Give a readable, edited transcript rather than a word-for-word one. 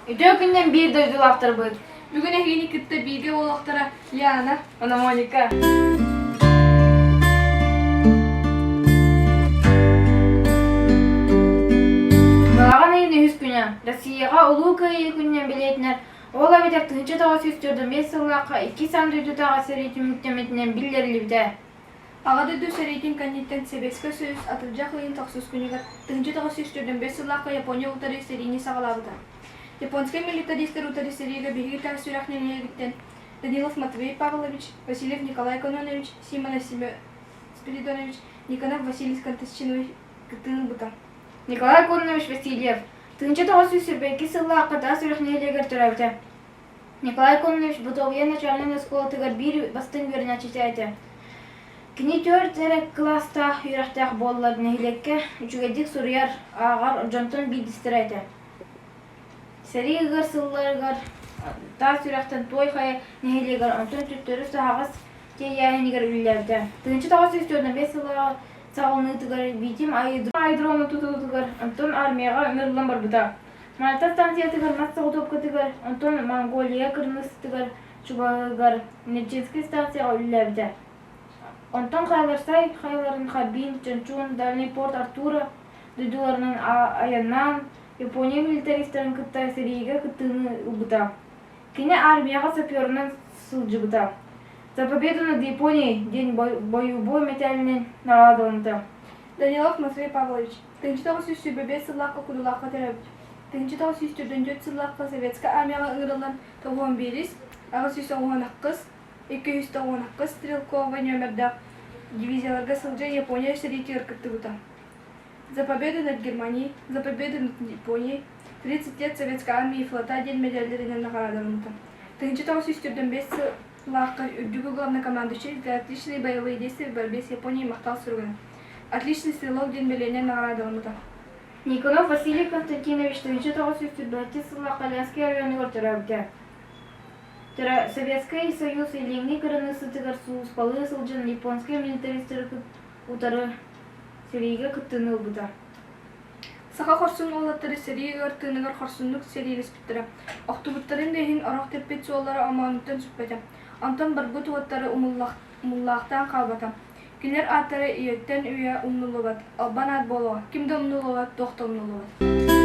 Үтүө күнүнэн биир дойдулаахтарбыт! Бүгүн эһигини кытта бииргэ буолуохтара Лиана уонна Моника. Балаҕан ыйын үһүс күнэ Россияҕа Улуу Кыайыы күнүнэн бэлиэтэнэр, ол эбэтэр 1945 сыллаахха иккис аан дойдутааҕы сэрии түмүктэммитинэн биллэриллибитэ. Аҕа дойду сэриитин кэнниттэн Сэбиэскэй Союз атырдьах ыйын тохсус күнүгэр 1945 сыллаахха Япония утары сэриини саҕалаабыта. Японскай милитаристар утары сэриигэ биһиги таас сүрэх нэһилиэгиттэн Данилов Матвей Павлович, Васильев Николай Кононович, Симонов Семен Спиридонович, Никонов Василий Константинович кыттыыны ылбыта. Николай Кононович Васильев 1922 сыллаахха Таас Үрэх нэһилиэгэр төрөөбүтэ. Николай Кононович Ботуобуйа начальнай оскуолатыгар биир бастыҥ үөрэнээччитэ этэ. Кини түөрт эрэ кылаастаах үөрэхтээх буоллар нэһилиэккэ үчүгэйдик суруйар, ааҕар дьонтон биирдэстэрэ этэ. Сэрии ыар сылларыгар Таас Үрэхтэн Туой Хайа нэһилиэгэр, онтон төттөрү Саһаҕас тиэйээһинигэр үлэлээбитэ. 1945 сыллааҕы саҕаланыытыгар Витим аэродрому тутуутугар, онтон армияҕа ыҥырыллан барбыта. Мальта станциятыгар мас соҕотуопкатыгар, онтон Монголия кыргызтыгар чугаһыгар Нерчинскэй станцияҕа үлэлээбитэ. Онтон Хайларсай хайаларын Харбин, Чанчун, Дальний порт Артура дойдуларынан айаннаан, Япония милитаристарын кытта сэриигэ кыттыыны ылбыта. Кини армияҕа саперынан сылдьыбыта. «За победу над Японией» диэн бойобуой мэтээлинэн наҕараадаламмыта. Данилов Матвей Павлович, 1925 сыллаахха Кудулаахха төрөөбүт. 1944 сыллаахха Советскай армияҕа ыҥырыллан 91, 898, 298 стрелковай нүөмэрдээх дивизияларга сылдьан Япония сэриитигэр кыттыбыта. За победу над Германией, За победу над Японией, 30 лет Советской армии и флота диэн мэдээллэринэн наҕараадаламмыта. 1945 сыллаахха үрдүкү главнокомандующий за отличные боевые действия в борьбе с Японией махтал суругунан Отличный стрелок диэн бэлиэнэн наҕараадаламмыта. Никонов Василий Константинович 1947 сыллаахха Ленскэй оройуонугар төрөөбүтэ. Советскай Союз Илиҥҥи кыраныыссатыгар сулууспалыы сылдьан японскай милитаристары утары сэриигэ кыттыыны ылбыта. Саха хорсун уолаттара сэрии ыар тыыныгар хорсуннук сэриилэспиттэрэ, охтубуттарын да иһин орох тэппит суоллара омоонуттан сүппэтэ, онтон барбыт уоттара умуллаахтаан хаалбата. Кинилэр ааттара үйэттэн үйэ умнуллубат, албан аат буолуоҕа, ким да умнуллубат, туох да умнуллубат.